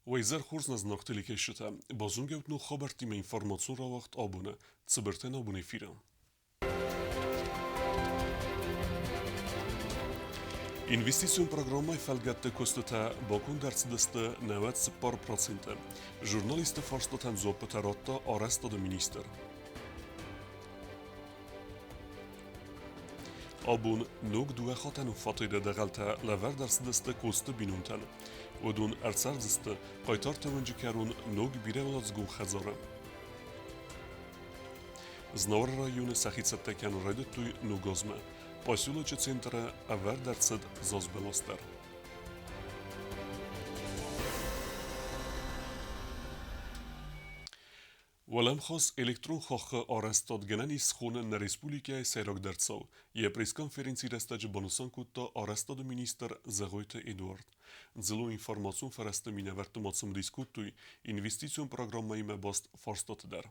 Уӕ изӕр хорз нӕ зынаргъ телекӕсджытӕ! Базонгӕ ут ног хабӕрттимӕ информацион рауагъд абоны Цыбыртӕн абон эфиры. Инвестицион программӕйы фӕлгӕтты куыстытӕ баконд ӕрцыдысты 94%. Журналистты фарстатӕн дзуаппытӕ радта арӕзтады министр. Абон ног дыууӕ хатӕны фатер дӕгъӕлтӕ лӕвӕрд ӕрцыдысты Коцты бинонтӕн. Уыдон ӕрцӕрдзысты Хъайтарты уынджы кӕрон ног бирӕуӕладзыгон хӕдзары. Знауыры районы сӕхи цӕттӕ кӕнын райдыдтой ног азмӕ. Поселочы центры ӕвӕрд ӕрцыд зазбӕлас дӕр. Уӕлӕмхас электрон хаххы арӕзтад гӕнӕн ис схонӕн нӕ республикӕйы сӕйрагдӕр цау. Йӕ пресс-конференцийы рӕстӕджы банысан кодта арӕзтады министр Зӕгъойты Эдуард. Дзыллон информацион фӕрӕзты минӕвӕртты ма цымыдис кодтой инвестицион программӕимӕ баст фарстаты дӕр.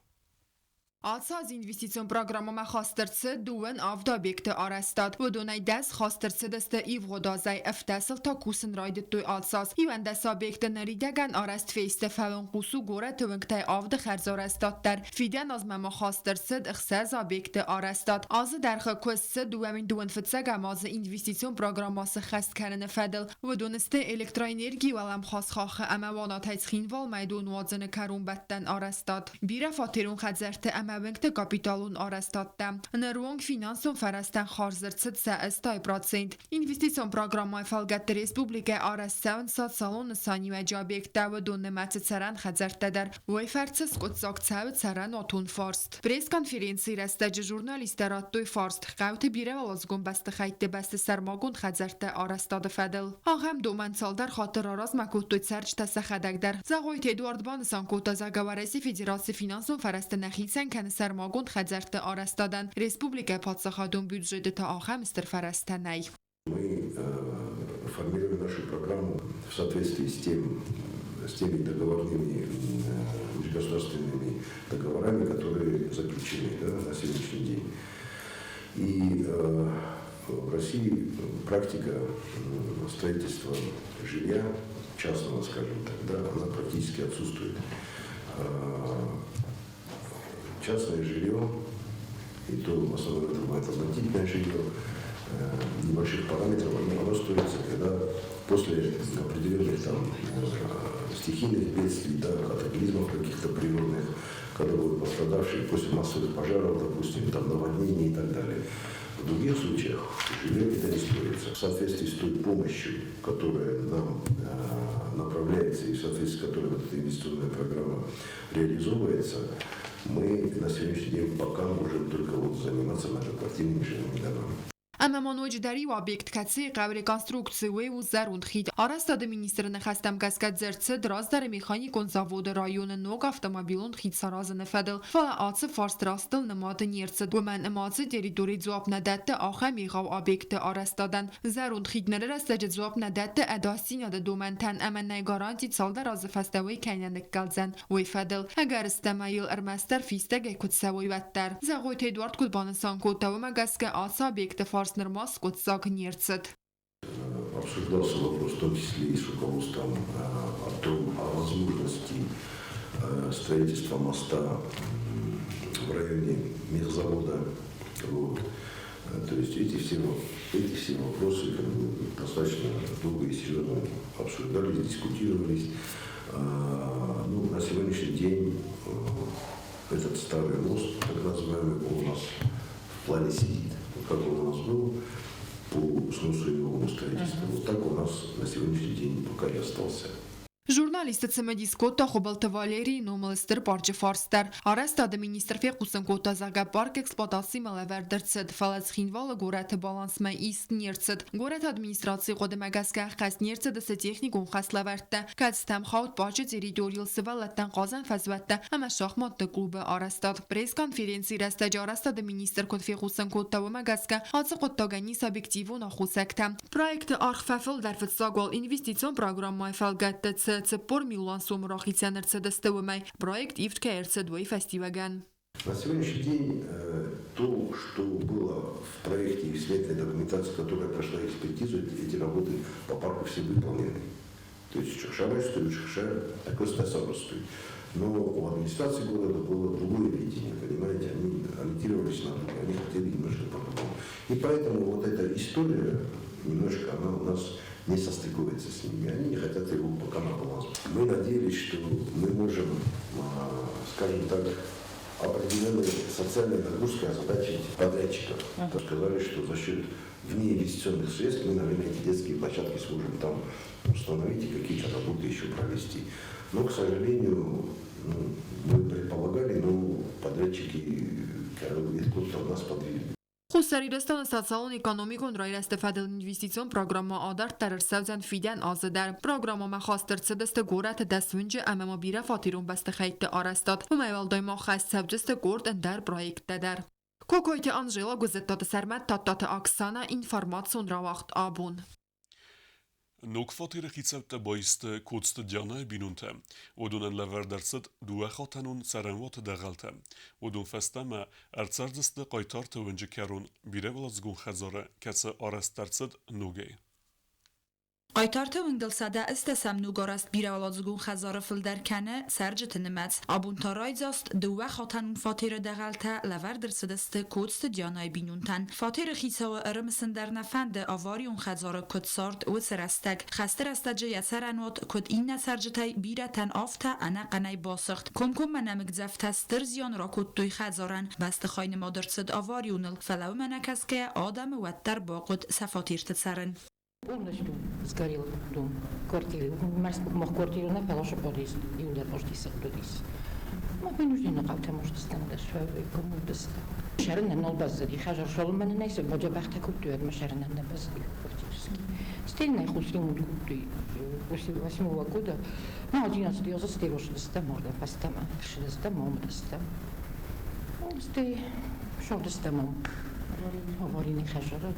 Ацы аз инвестицион программӕмӕ хаст ӕрцыд дыууӕн авд объекты арӕзтад. Уыдонӕй дӕс хаст ӕрцыдысты ивгъуыд азӕй, ӕфтӕсыл та кусын райдыдтой ацы аз. Иуӕндӕс объекты ныридӕгӕн арӕзт фесты, фӕлӕ у горӕты уынгтӕй авды хӕрзарӕзтад дӕр. Фидӕн азмӕ ма хаст ӕрцыд ӕхсӕз объекты арӕзтад. Азы дӕргъы куыст цыд 2025 азы инвестицион программӕ сыххӕст кӕныны фӕдыл. Уыдон сты электроэнергийы уӕлӕмхас хаххы ӕмӕ Уанатӕй Цхинвалмӕ донуадзӕны кӕронбӕттӕн арӕзтад. Бирӕфатерон хӕдзӕртты ӕмӕ уынгты капиталон арӕзтадтӕ. Ныры онг финансон фӕрӕзтӕн хардз ӕрцыд сӕ 80%. Инвестицион программӕйы фӕлгӕтты республикӕйы арӕзт цӕуынц социалон нысаниуӕджы объекттӕ, уыдон нымӕцы цӕрӕн хӕдзӕрттӕ дӕр. Уый фӕрцы скъуыддзаг цӕуы цӕрӕнуатон фарст. Пресс-конференцийы рӕстӕджы журналисттӕ радтой фарст хъӕуты бирӕуӕладзыгон бӕстыхӕйтты бӕсты сӕрмагонд хӕдзӕртты арӕзтады фӕдыл. Ахӕм домӕн цалдӕр хатты раразмӕ кодтой цӕрджытӕ сӕхӕдӕг дӕр. Зӕгъойты Эдуард банысан кодта, зӕгъгӕ, Уӕрӕсейы Федераци финансон фӕрӕзтӕ нӕ хицӕн кӕны сӕрмагонд хӕдзӕртты арӕзтадӕн, республикӕйы паддзахадон бюджеты та ахӕм стыр фӕрӕзтӕ нӕй. Мы формируем нашу программу в соответствии с теми договорными межгосударственными договорами, которые заключены, да, на сегодняшний день. И в России практика строительства жилья, частного, скажем так, да, она практически отсутствует. Частное жилье, и то в основном это бывает однотипное жилье, небольших параметров, оно строится, когда после определенных там стихийных бедствий, да, катаклизмов каких-то природных, когда будут пострадавшие после массовых пожаров, допустим, там наводнений и так далее. В других случаях жилье это не строится. В соответствии с той помощью, которая нам направляется и в соответствии с которой вот эта инвестиционная программа реализовывается, мы на сегодняшний день пока можем только вот заниматься многоквартирными жилыми домами. Ӕмӕ ма ноджыдӕр иу объект, кӕцыйы хъӕуы реконструкци, уый у зӕронд хид. Арӕзтады министры ныхӕстӕм гӕсгӕ дзырд цыд раздӕры механикон заводы районы ног автомобилон хид саразыны фӕдыл. Фӕлӕ ацы фарст растыл нымады не рцыд, уымӕн ӕмӕ ацы территори дзуапп нӕ дӕтты ахӕм егъау объекты арӕзтадӕн. Зӕронд хид ныры рӕстӕджы дзуапп нӕ дӕтты ӕдасдзинады домӕнтӕн ӕмӕ нӕй гаранти цалдӕр азы фӕстӕ уый кӕй нӕ ныккӕлдзӕн, уый фӕдыл. Ӕгӕрыстӕмӕй йыл ӕрмӕстдӕр фистӕгӕй куыд цӕуой, уӕддӕр. Зӕгъойты Эдуард куыд банысан кодта, уымӕ гӕсгӕ ацы объекты фарст нырма скъуыддзаг не рцыд. Обсуждался вопрос, в том числе и с руководством, о том, о возможности строительства моста в районе мехзавода. Вот. То есть эти все вопросы как бы достаточно долго и серьезно обсуждались, дискутировались. Ну, на сегодняшний день этот старый мост, так называемый, он у нас в плане сидит. Вот как он у нас был по сносу и новому строительству, вот так у нас на сегодняшний день пока и остался. Журналистты цымыдис кодта Хуыбылты Валерийы номыл стыр парчы фарст дӕр. Арӕзтады министр фехъусын кодта, зӕгъгӕ, парк эксплуатацимӕ лӕвӕрд ӕрцыд, фӕлӕ Цхинвалы горӕты балансмӕ ист не рцыд. Горӕты администрацийы хъуыдымӕ гӕсгӕ ӕххӕст не рцыдысты техникон хӕслӕвӕрдтӕ, кӕцытӕм хауд парчы территорийыл сывӕллӕттӕн хъазӕн фӕзуӕттӕ ӕмӕ шахматты клубы арӕзтад. Пресс-конференцийы рӕстӕджы арӕзтады министр куыд фехъусын кодта, уымӕ гӕсгӕ ацы хъуыддагӕн ис объективон аххосӕгтӕ. Проекты аргъ фӕфылдӕр фыццаг уал инвестицион программӕйы фӕлгӕтты цы 40 милуан сомы рахицӕн ӕрцыдысты, уымӕй. Проект ивд кӕй ӕрцыд, уый фӕстиуӕгӕн. На сегодняшний день то, что было в проекте и в сметной документации, которая прошла экспертизу, эти работы по парку все выполнены. То есть Сарӕзтой, куыстытӕ сарӕзтой. Но у администрации города было другое видение, понимаете, они ориентировались на другое, они хотели немножко по-другому. И поэтому вот эта история немножко, она у нас не состыковывается с ними, они не хотят его пока на баланс. Мы надеялись, что мы можем, скажем так, определенной социальной нагрузкой озадачить подрядчиков. Сказали, что за счет внеинвестиционных средств мы, наверное, эти детские площадки сможем там установить и какие-то работы еще провести. Но, к сожалению, ну, мы предполагали, но подрядчики откуда-то нас подвели. Хуссар Ирыстоны социалон-экономикон райрӕзты фӕдыл инвестицион программӕ адарддӕр ӕрцӕудзӕн фидӕн азы дӕр. Программӕмӕ хаст ӕрцыдысты горӕты дӕсуынджы ӕмӕ ма бирӕфатерон бӕстыхӕйтты арӕзтад. Уымӕй уӕлдай ма хӕст цӕудзысты къорд ӕндӕр проекттӕ дӕр. Кокойты Анжела, Гуыззыттаты Сӕрмӕт, Тадтаты Оксана, информацион рауагъд Абон. Ног фатеры хицӕуттӕ баисты Коцты Дианӕйы бинонтӕ. Уыдонӕн лӕвӕрд ӕрцыд дыууӕхатӕнон цӕрӕнуаты дӕгъӕлтӕ. Уыдон фӕстӕмӕ ӕрцӕрдзысты Хъайтарты уынджы кӕрон бирӕуӕладзыгон хӕдзары, кӕцы арӕзт ӕрцыд ногӕй. Хъайтарты уынгыл 180 ногарӕзт бирӕуӕладзыгон хӕдзары фылдӕр кӕны цӕрджыты нымӕц. Абон та райдзаст дыууӕхатӕнон фатеры дӕгъӕлтӕ лӕвӕрд ӕрцыдысты Коцты Дианӕйы бинонтӕн. Фатеры хицауы ӕрымысын дӕр нӕ фӕнды, аварион хӕдзары куыд цард, уыцы рӕстӕг. Хӕсты рӕстӕджы йӕ цӕрӕнуат, куыд иннӕ цӕрджытӕй бирӕтӕн, афтӕ ӕнӕхъӕнӕй басыгъд. Комкоммӕ нӕмыгдзӕфтӕ стыр зиан ракодтой хӕдзарӕн. Бӕстыхай нымад ӕрцыд аварионыл, фӕлӕ уымӕ нӕ кӕсгӕйӕ адӕмы уӕддӕр бахъуыд сӕ фатерты цӕрын. Полностью сгорел дом, квартиры. Мах квартиру на хороший подъезд, и удар может. Мы вынуждены как-то, может, коммунаста. Шарнен нол баззади, хажар шолман нейсе, боджа бахта куттуэр, ма шарнен на баззади практически. Стильная хусримут куттуй 8 года, ну, 11 я застыру, что можно, постама, что мом, сте, шордастамом. Аварийный хажара.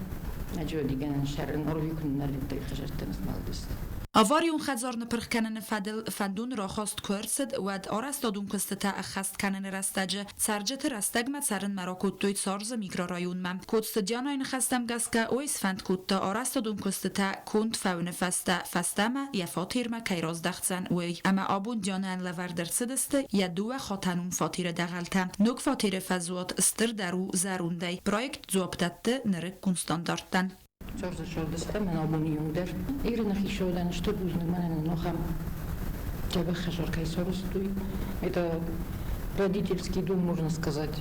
Ӕджодигӕнӕн сӕрын орвикун хӕжӕрттӕн змӕлдысты. Аварион хӕдзар ныпырх кӕныны фӕдыл фӕндон рахаст куы ӕрцыд, уӕд арӕзтадон куыстытӕ ӕххӕст кӕныны рӕстӕджы цӕрджыты рӕстӕгмӕ цӕрынмӕ ракодтой Царзы микрорайонмӕ. Коцты Дианайы ныхӕстӕм гӕсгӕ уый сфӕнд кодта арӕзтадон куыстытӕ конд фӕуыны фӕстӕ фӕстӕмӕ йӕ фатермӕ кӕй раздӕхдзӕн, уый. Ӕмӕ абон Дианӕйӕн лӕвӕрд ӕрцыдысты йӕ дыууӕ хатӕнон фатеры дӕгъӕлтӕ. Ног фатеры фӕзуат стырдӕр у зӕрондӕй. Проект дзуапп дӕтты нырыккон стандарттӕн. Царзы шордыстам, мӕн абоны онг дӕр. Иры ныхисӕудӕн стыр бузныг мӕнӕн нохӕм дзӕбӕх хӕжар кӕй сарӕзтой. Это родительский дом, можно сказать.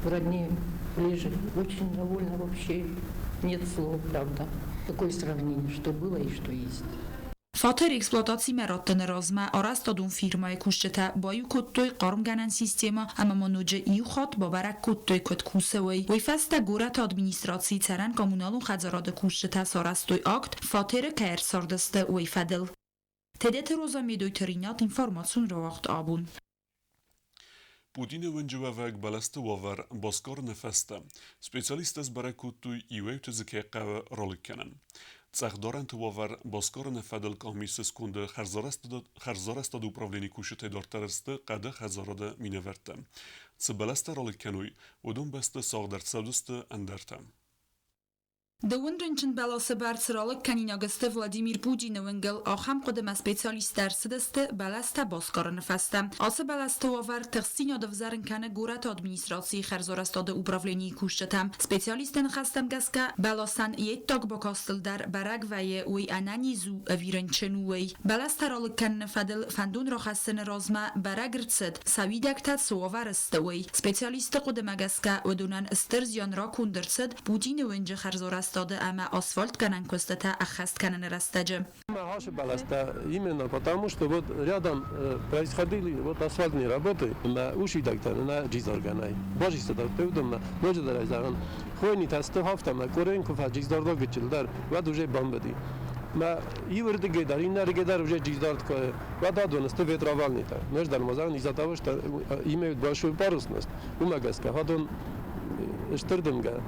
Роднее, ближе. Очень довольна вообще. Нет слов, правда. Такое сравнение, что было и что есть. Фатер эксплуатацимӕ раттыны размӕ арӕзтадон фирмӕйы кусджытӕ баиу кодтой хъармгӕнӕн системӕ ӕмӕ ма ноджы иу хатт бабӕрӕг кодтой, куыд кусы, уый. Уый фӕстӕ горӕты администрацийы цӕрӕн-коммуналон хӕдзарады кусджытӕ сарӕзтой акт, фатеры кӕй ӕрцардысты, уый фӕдыл. Тедеты Роза, Медойты Ринат, информацион рауагъд Абон. Путины уынджы уӕвӕг бӕлӕсты уавӕр басгарыны фӕстӕ специалисттӕ сбӕрӕг кодтой, иуӕй-иуты дзы кӕй хъӕуы ралыг кӕнын. Цъӕхдарӕнты уавӕр басгарыны фӕдыл къамисы сконды хӕрзарӕзтады управленийы кусджытӕй дарддӕр сты хъӕды хӕдзарады минӕвӕрттӕ. Цы бӕлӕстӕ ралыг кӕной, уыдон бӕсты сагъд ӕрцӕудзысты ӕндӕртӕ. Дыууын рынчын бӕласы бӕрц ралыг кӕнинаг сты Владимир Путины уынгыл. Ахӕм хъуыдымӕ специалисттӕ ӕрцыдысты бӕлӕстӕ басгарыны фӕстӕ. Ацы бӕлӕсты уавӕр тыхстдзинад ӕвзӕрын кӕны горӕты администрацийы хӕрзарӕзтады управленийы кусджытӕм. Специалистты ныхӕстӕм гӕсгӕ, бӕласӕн йе ддаг бакастыл дӕр бӕрӕг вӕййы, уый ӕнӕниз у ӕви рынчын у, уый. Бӕлӕстӕ ралыг кӕныны фӕдыл фӕндон рахӕссыны размӕ бӕрӕг ӕрцыд, сӕ уидӕгтӕ цы уавӕры сты, уый. Специалистты хъуыдымӕ гӕсгӕ, уыдонӕн стыр зиан раконд ӕрцыд Путины уынджы хӕрзарӕзтады ӕмӕ асфальтгӕнӕн куыстытӕ ӕххӕст кӕныны рӕстӕджы. Бӕлӕстӕ именно потому, что вот рядом происходили вот асфальтные работы, мӕ уыцы уидӕгтӕ нӕ джизаргӕнӕй. Бажистӕ тӕвдыммӕ, ноджыдӕр ӕй зӕгъын, хойнитӕ сты хафтӕмӕ, корен куы фӕджиздарда гыццылдӕр, уӕд уже бамбыди. Мӕ иуырдыгӕй дӕр, иннӕрдыгӕй дӕр уже джиздард куы, уӕд адон сты ветровальнитӕ. Нӕ дӕр ма зӕгъын, из-за того, что имеют большую парусность, уымӕ гӕсгӕ адон стыр дымгӕ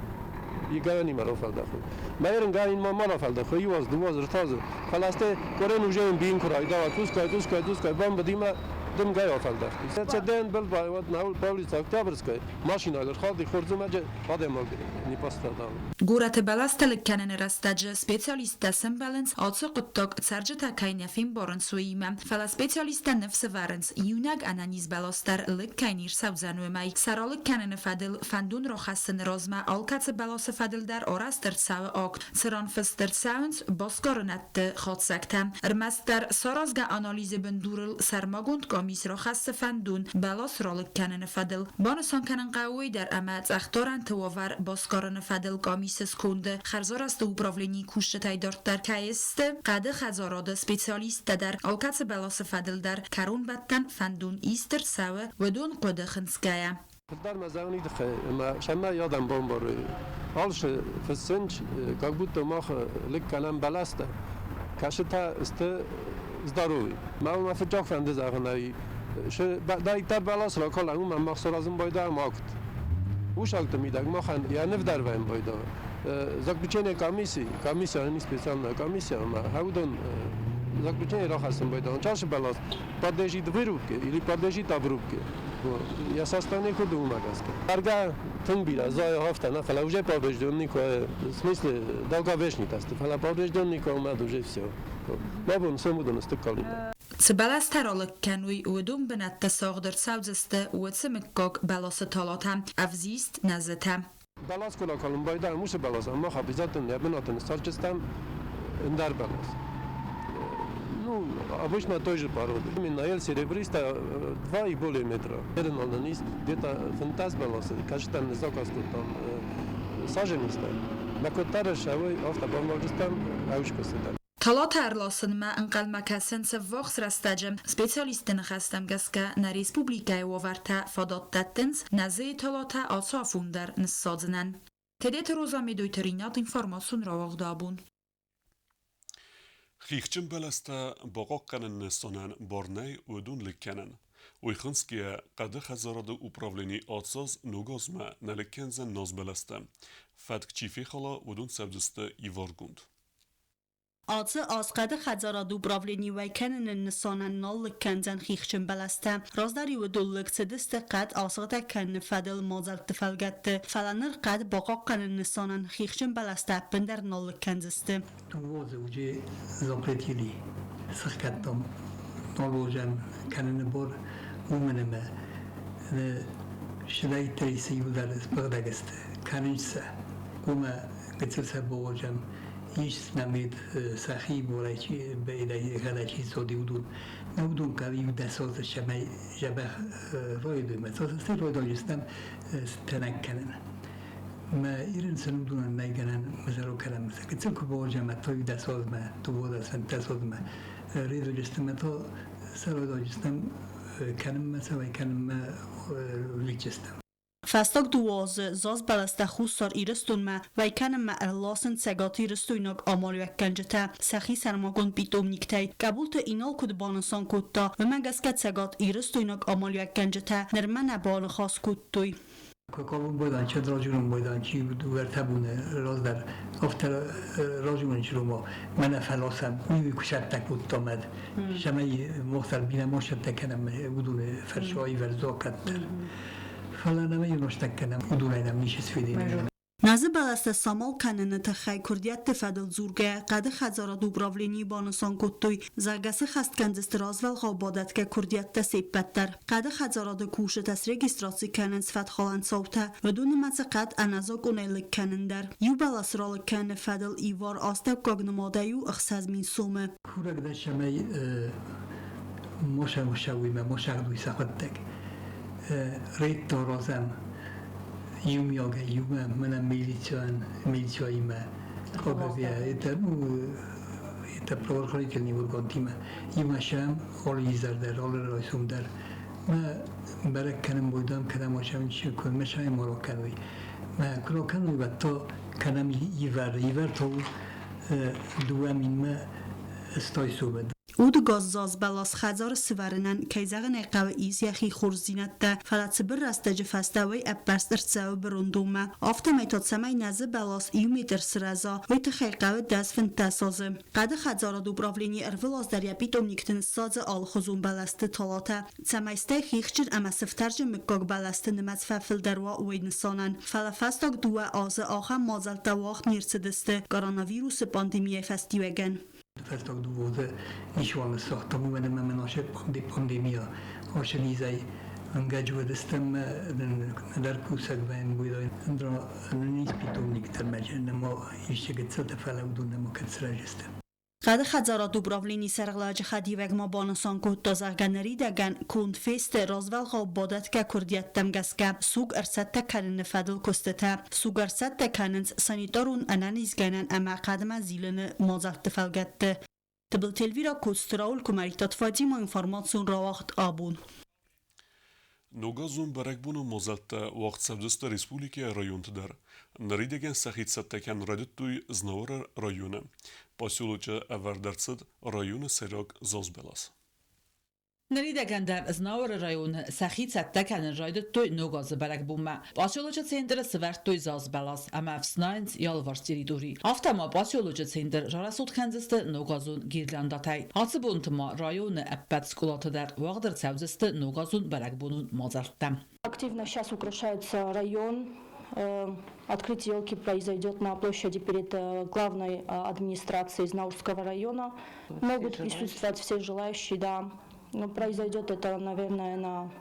иганимӕ рафӕлдӕхы. Мӕ ерын ма ма рафӕлдӕхы, иу аз, 2 аз, 3 азы. Фӕлӕ сте корен уже бин куы райдауа, тускай, тускай, тускай, бамбыди мӕ Дымгӕ афӕлдӕхти. Цӕдӕн был вот на по улице Октябрьской машина ӕрхауди, хордзумӕджы адӕймаг не пострадал. Горӕты бӕлӕстӕ лыг кӕныны рӕстӕджы специалисттӕ сӕмбӕлынц, ацы хъуыддаг цӕрджытӕ кӕй нӕ фембарынц, уыимӕ. Фӕлӕ специалисттӕ ныфс ӕвӕрынц, иунӕг ӕнӕниз бӕлас дӕр лыг кӕй не рцӕудзӕн, уымӕй. Сӕ ралыг кӕныны фӕдыл фӕндон рахӕссыны размӕ алкӕцы бӕласы фӕдыл дӕр арӕзт ӕрцӕуы акт, цыран фыст ӕрцӕуынц басгарынӕдты хатдзӕгтӕ. Ӕрмӕстдӕр саразгӕ анализы бындурыл сӕрмагонд къамис рахӕссы фӕндон бӕлас ралыг кӕныны фӕдыл. Банысан кӕнын хъӕуы уый дӕр, ӕмӕ цъӕхдарӕнты уавӕр басгарыны фӕдыл къамисы сконды хӕрзарӕзты управленийы кусджытӕй дарддӕр кӕй сты хъӕды хӕдзарады специалисттӕ дӕр, алкӕцы бӕласы фӕдыл дӕр кӕронбӕттӕн фӕндон ист ӕрцӕуы, уыдон хъуыды хынцгӕйӕ. Фылдӕр мӕ зӕгъын тыххӕй ӕмӕ сӕмӕ адӕм бамбарой. Алшы фыссынч, как будто мах лыг кӕнӕм бӕлӕстӕ, кӕсытӕ сты здоровый. Мӕ уымӕ фыццаг фӕнды зӕгъын ӕй, дӕр бӕлас ракалӕм, уымӕн мах саразын байдайӕм акт. Усагты мидӕг махӕн йӕ ныв дӕр вӕййын байдайы. Заключение комиссии, комиссия, они специальная комиссия, ӕмӕ уыдон заключение рахӕссын байдайӕм. Часы бӕлас подлежит вырубке или подлежит обрубке. Йӕ состояние куыд у, уымӕ гӕсгӕ. Бӕргӕ тынг бирӕ зайы афтӕ нӕ, фӕлӕ уже поврежденный, в смысле долговечный сты, фӕлӕ поврежденный куы уже все. Мӕ бон сом уыдон сты калинӕ. Цы бӕлӕстӕ ралыг кӕной, уыдон бынӕтты сагъд ӕрцӕудзысты уыцы мыггаг бӕласы талатӕ, ӕвзист нӕзытӕ. Бӕлас куы ракалын байдайӕм, уыцы бӕлас, мах обязательно йӕ бынаты ныссадздзыстӕм ӕндӕр бӕлас. Ну, обычно той же породы. Именно ель серебристая 2 и более метра. Ерын есть где-то 15 бӕласы, кӕсытӕм заказ кодтам саженецтӕ. Мӕ кодтары сӕуый афтӕ бавналдзыстӕм ӕвзкуыстытӕм. Талатӕ ӕрласынмӕ ӕнхъӕлмӕ кӕсынц ӕввахс рӕстӕджы. Специалистты ныхӕстӕм гӕсгӕ нӕ республикӕйы уавӕртӕ фадат дӕттынц нӕзыйы талатӕ ацы афон дӕр ныссадзынӕн. Тедеты Роза Медойты Ринат, информацион рауагъды абон. Хихджын бӕлӕстӕ бахъахъхъӕнын нысанӕн бар нӕй уыдон лыг кӕнын. Уый хынцгӕйӕ хъӕды хӕдзарады управлени ацаз ног азмӕ нӕ лыг кӕндзӕн назбӕлӕстӕ. Фӕтк чи фехала, уыдон цӕудзысты иваргонд. Ацы аз хъӕды хӕдзарады управлени уӕй кӕныны нысанӕн нал лыг кӕндзӕн хихджын бӕлӕстӕ. Раздӕр-иу уыдон лыг цыдысты хъӕд асыгъдӕг кӕныны фӕдыл мадзӕлтты фӕлгӕтты, фӕлӕ ныр хъӕд бахъахъхъӕныны нысанӕн хихджын бӕлӕстӕ ӕппындӕр нал лыг кӕндзысты. Дыууӕ уже запретили сыхгӕдтам наложен кӕныны бар, уымӕн ӕмӕ сылӕйттӕй сӕ иуылдӕр сбыгъдӕг сты, кӕнынц сӕ. Уымӕ гыццыл сӕ бауарзӕм. Ис нӕм сӕхи борӕй чи бӕйрӕй чи цоди уыдон. Нӕ уыдон кӕд иу дӕсоз сӕмӕй зӕбӕх ройдоймӕ цоцысты ройдойыстӕм тӕнӕг кӕнын. Мӕ ирын сын уыдонӕн нӕй гӕнӕн мызӕро кӕнӕм. Гыццыл куы бауарзӕм, то иу дӕсозмӕ, дыууӕдӕс, фынддӕсозмӕ рейдойыстӕм, то сӕ ройдойыстӕм кӕнынмӕ, цӕвӕй кӕнынмӕ личыстӕм. Фӕстаг дыууӕ азы заз бӕлӕстӕ Хуссар Ирыстонмӕ уӕй кӕнынмӕ ӕрласынц цӕгатирыстойнаг амалиуӕггӕнджытӕ сӕхи сӕрмагонд питомниктӕй. Къӕбулты Инал куыд банысан кодта, уымӕ гӕсгӕ цӕгатирыстойнаг амалиуӕггӕнджытӕ нырмӕ нӕ баныхас кодтой. Кавун бойдан чи ражурун бойдан чи вертабуне раздӕр афтӕ ражурун чирома мӕнӕ фӕласӕм уый кусӕттӕ кодта мӕд сӕмӕй мохтар бирӕ мосӕттӕ кӕнӕм уыдоны фӕрсуай вӕрзокӕддӕр фӕлӕ нӕм ностӕг кӕнӕм уыдонӕй нӕм ницы сфидин. Нӕзы бӕлӕстӕ самал кӕныны тыххӕй куырдиӕтты фӕдыл дзургӕйӕ хъӕды хӕдзарады управленийы банысан кодтой, зӕгъгӕ сыхӕст кӕндзысты развӕлгъау бадӕтгӕ куырдиӕттӕ се ппӕт дӕр. Хъӕды хӕдзарады кусджытӕ срегистраци кӕнынц фӕтхалӕн цаутӕ, уыдон нымӕцы хъӕд ӕнӕзакъонӕй лыг кӕнын дӕр. Иу бӕлас ралыг кӕныны фӕдыл ивар астӕуккаг нымадӕй у 6000 сомы. Курӕг дӕ цӕмӕй мосӕ-мосӕуимӕ мосӕгъдуй сӕхуӕдтӕг рейдтӕ аразӕм иумиагӕй иумӕ мӕнӕ милициан милицияимӕ КГБ это ну это правоохранительный органтимӕ иумӕ сӕм алы изӕр дӕр алы райсом дӕр мӕ бӕрӕг кӕнӕм бойдам кӕнӕм осӕм чи куы сӕм ма кӕной мӕ куы кӕной уӕд то кӕнӕм ивар ивар то дыууӕ минмӕ стой сумы. Удыгас заз бӕлас хӕдзары сывӕрынӕн, кӕй зӕгъын ӕй хъӕуы, ис йӕхи хорздзинӕдтӕ, фӕлӕ цыбыр рӕстӕджы фӕстӕ уый ӕппӕрст ӕрцӕуы бырондонмӕ. Афтӕмӕй та цӕмӕй нӕзы бӕлас иу метр сырӕза, уый тыххӕй хъӕуы 10-15 азы. Хъӕды хӕдзарады управлени ӕрвылаз дӕр йӕ питомникты ныссадзы алыхуызон бӕлӕсты талатӕ, цӕмӕй стӕй хихджын ӕмӕ сыфтӕрджын мыггаг бӕлӕсты нымӕц фӕфылдӕр уа, уый нысанӕн. Фӕлӕ фӕстаг дыууӕ азы ахӕм мадзӕлттӕ уагъд не рцыдысты коронавирусы пандемийӕйы фӕстиуӕгӕн. Фӕстаг дыууӕ азы ничиуал ныссагътам, уымӕн ӕмӕ мын ацы пандемия ацы низӕй ӕнгӕджы уыдыстӕм, нӕдӕр кусӕг вӕййын, ӕндӕр низ питомниктӕ нӕма исчи гыццылтӕ, фӕлӕ уыдон нӕма кӕд сырӕзысты. Хъӕды хӕдзарады управленийы сӕргълӕууӕджы хӕдивӕг ма банысан кодта, зӕгъгӕ, ныридӕгӕн конд фесты развӕлгъау бадӕтгӕ куырдиӕттӕм гӕсгӕ суг ӕрцӕттӕ кӕныны фӕдыл куыстытӕ. Суг ӕрцӕттӕ кӕнынц санитарон ӕнӕнизгӕнӕн ӕмӕ хъӕдмӕ зилыны мадзӕлтты фӕлгӕтты. Тыбылты Эльвира Коцты Рауль, Куымӕридтаты Фатимӕ, информацион рауагъд абон. Ногазон бӕрӕгбоны мадзӕлттӕ уагъд цӕудзысты республикӕйы районты дӕр. Ныридӕгӕн сӕхи цӕттӕ кӕнын райдыдтой Знауыры районы. Поселочы ӕвӕрд ӕрцыд районы сӕйраг зазбӕлас. Ныридӕгӕн дӕр Знауыры районы сӕхи цӕттӕ кӕнын райдыдтой Ног азы бӕрӕгбонмӕ. Поселочы центры сывӕрдтой зазбӕлас ӕмӕ ӕфснайынц йӕ алыварс территори. Афтӕ ма поселочы центр рарӕсугъд кӕндзысты ногазон гирляндатӕй. Ацы бонты ма районы ӕппӕт скъолаты дӕр уагъд ӕрцӕудзысты ногазон бӕрӕгбонон мадзӕлттӕ. Активно сейчас украшается район. Открытие елки произойдет на площади перед главной администрацией Знаурского района. Могут присутствовать все желающие, да. Но произойдет это, наверное, на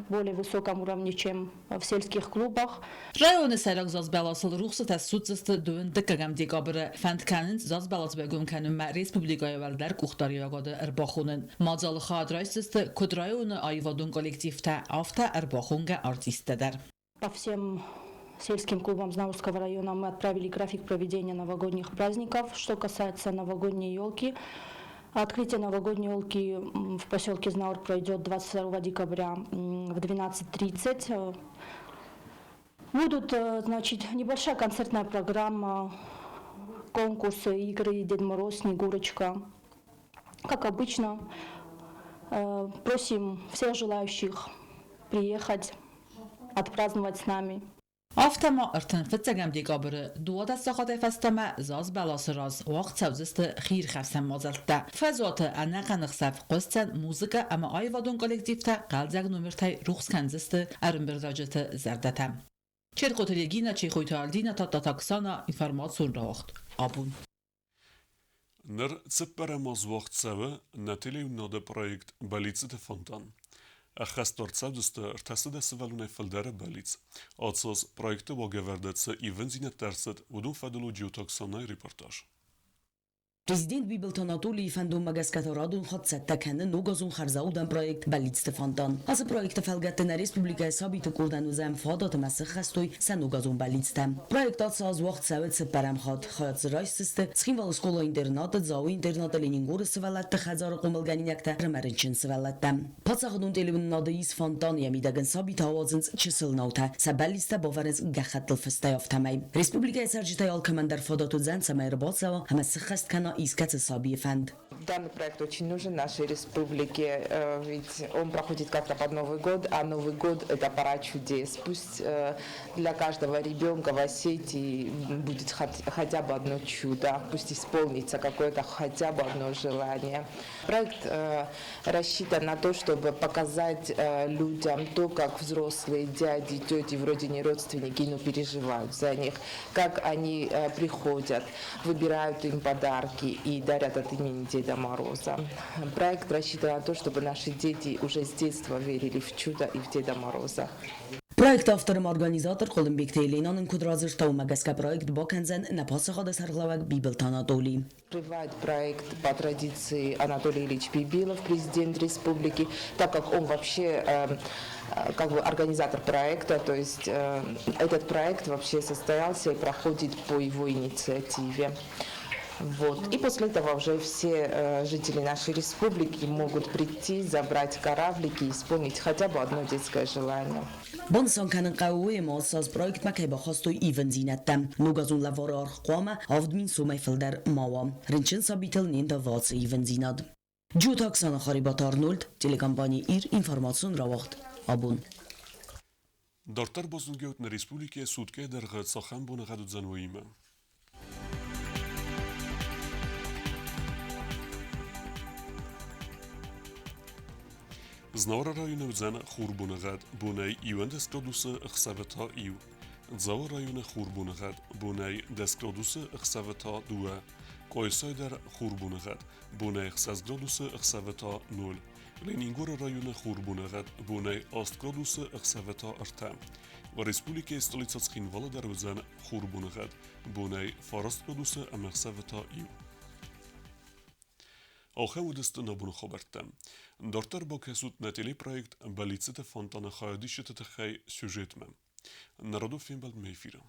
более высоком уровне, чем в сельских клубах. Районы сӕйраг зазбӕласыл рухсытӕ ссудздзысты дыууын дыккӕгӕм декабры. Фӕнд кӕнынц зазбӕлас байгом кӕнынмӕ республикӕйы уӕлдӕр къухдариуӕгады ӕрбахонын. Мадзалы хайад райсдзысты куыд районы аивадон коллективтӕ, афтӕ ӕрбахонгӕ артисттӕ дӕр. По всем сельским клубам Знаурского района мы отправили график проведения новогодних праздников. Что касается новогодней елки, открытие новогодней елки в поселке Знаур пройдет 22 декабря в 12:30. Будут, значит, небольшая концертная программа, конкурсы, игры «Дед Мороз», «Снегурочка». Как обычно, просим всех желающих приехать, отпраздновать с нами. Афтӕ ма 35 декабры 12 сахатӕй фӕстӕмӕ заз бӕласы раз уагъд цӕудзысты хиирхӕфсӕн мадзӕлттӕ. Фӕзуаты ӕнӕхъӕн ӕхсӕв хъуысдзӕн музыкӕ ӕмӕ аивадон коллективтӕ хъӕлдзӕг номертӕй рухс кӕндзысты ӕрӕмбырдуӕвджыты зӕрдӕтӕ. Черкъоты Регинӕ, Чехойты Альдинӕ, Тадтаты Оксана, информацион рауагъд абон. Ныр цыппӕрӕм аз уагъд цӕуы нӕ телеуынынады проект «Бӕллицты фонтан». Ӕххӕст ӕрцӕудзысты 300 сывӕллонӕй фылдӕры бӕллиц. Ацы аз проекты уагӕвӕрды цы ивындзинӕдтӕ ӕрцыд, уыдон фӕдыл у Джиоты Оксанайы репортаж. Президент Бибылты Анатолийы фӕндонмӕ гӕсгӕ та радон хатт цӕттӕ кӕны ногазон хӕрзаудӕн проект «Бӕллицты фонтан». Ацы проекты фӕлгӕтты нӕ республикӕйы сабиты къордӕн уыдзӕн фадат ӕмӕ сыххӕстой сӕ ногазон бӕллицтӕ. Проект ацы аз уагъд цӕуы цыппӕрӕм хатт. Хайад дзы райсдзысты Цхинвалы скъола-интернаты, Дзауы интернаты, Ленингоры сывӕллӕтты хӕдзары хъомылгӕнинӕгтӕ ӕмӕ рынчын сывӕллӕттӕ. Паддзахадон телеуынынады ис фонтан, йӕ мидӕг ын сабитӕ ауадзынц чысыл наутӕ, сӕ бӕллицтӕ бавӕрынц гӕххӕттыл фыстӕй афтӕмӕй. Республикӕйы цӕрджытӕй алкӕмӕн дӕр фадат уыдзӕн, цӕмӕй ӕрбацӕуа ӕмӕ сыххӕст кӕна искӕцы сабийы фӕнд. Данный проект очень нужен нашей республике, ведь он проходит как-то под Новый год, а Новый год – это пора чудес. Пусть для каждого ребенка в Осетии будет хотя бы одно чудо, пусть исполнится какое-то хотя бы одно желание. Проект рассчитан на то, чтобы показать людям то, как взрослые дяди, тети, вроде не родственники, но переживают за них, как они приходят, выбирают им подарки и дарят от имени Деда Мороза. Проект рассчитан на то, чтобы наши дети уже с детства верили в чудо и в Деда Мороза. Проекты автор ӕмӕ организатор Хъуылымбегты Еленӕ нын куыд радзырдта, уымӕ гӕсгӕ проект бакӕндзӕн нӕ паддзахады сӕргълӕууӕг Бибылты Анатоли. Открывает проект по традиции Анатолий Ильич Бибилов, президент республики, так как он вообще как бы организатор проекта, то есть этот проект вообще состоялся и проходит по его инициативе. Вот. И после этого уже все жители нашей республики могут прийти, забрать кораблики и исполнить хотя бы одно детское желание. Банысан кӕнын хъӕуы уый, ӕмӕ ацы аз проектмӕ кӕй бахастой ивындзинӕдтӕ. Ногазон лӕвары аргъ хъуамӕ 7000 сомӕй фылдӕр ма уа. Рынчын сабитыл не ндавы ацы ивындзинад. Джиоты Оксана, Харибаты Арнольд, телекомпани Ир, информацион рауагъд Абон. Дарддӕр базонгӕут нӕ республикӕйы суткӕйы дӕргъы цахӕм боныгъӕд уыдзӕн, уыимӕ. Знауыры районы уыдзӕн хурбоныгъӕд, бонӕй 11 градусы, ӕхсӕвы та иу. Дзауы районы хурбоныгъӕд, бонӕй 10 градусы, ӕхсӕвы та дыууӕ. Къуайсайы дӕр хурбоныгъӕд, бонӕй 6 градусы, ӕхсӕвы та ноль. Ленингоры районы хурбоныгъӕд, бонӕй 8 градусы, ӕхсӕвы та ӕртӕ. Республикӕйы столицӕ Цхинвалы дӕр уыдзӕн хурбоныгъӕд, бонӕй 9 градусы ӕмӕ ӕхсӕвы та иу. Ахӕм уыдысты нӕ боны хабӕрттӕ. Дарддӕр бакӕсут нӕ телепроект «Бӕллиццыты фонтаны хайадисджыты тыххӕй» сюжетмӕ. Нӕ радон фембӕлдмӕ эфиры.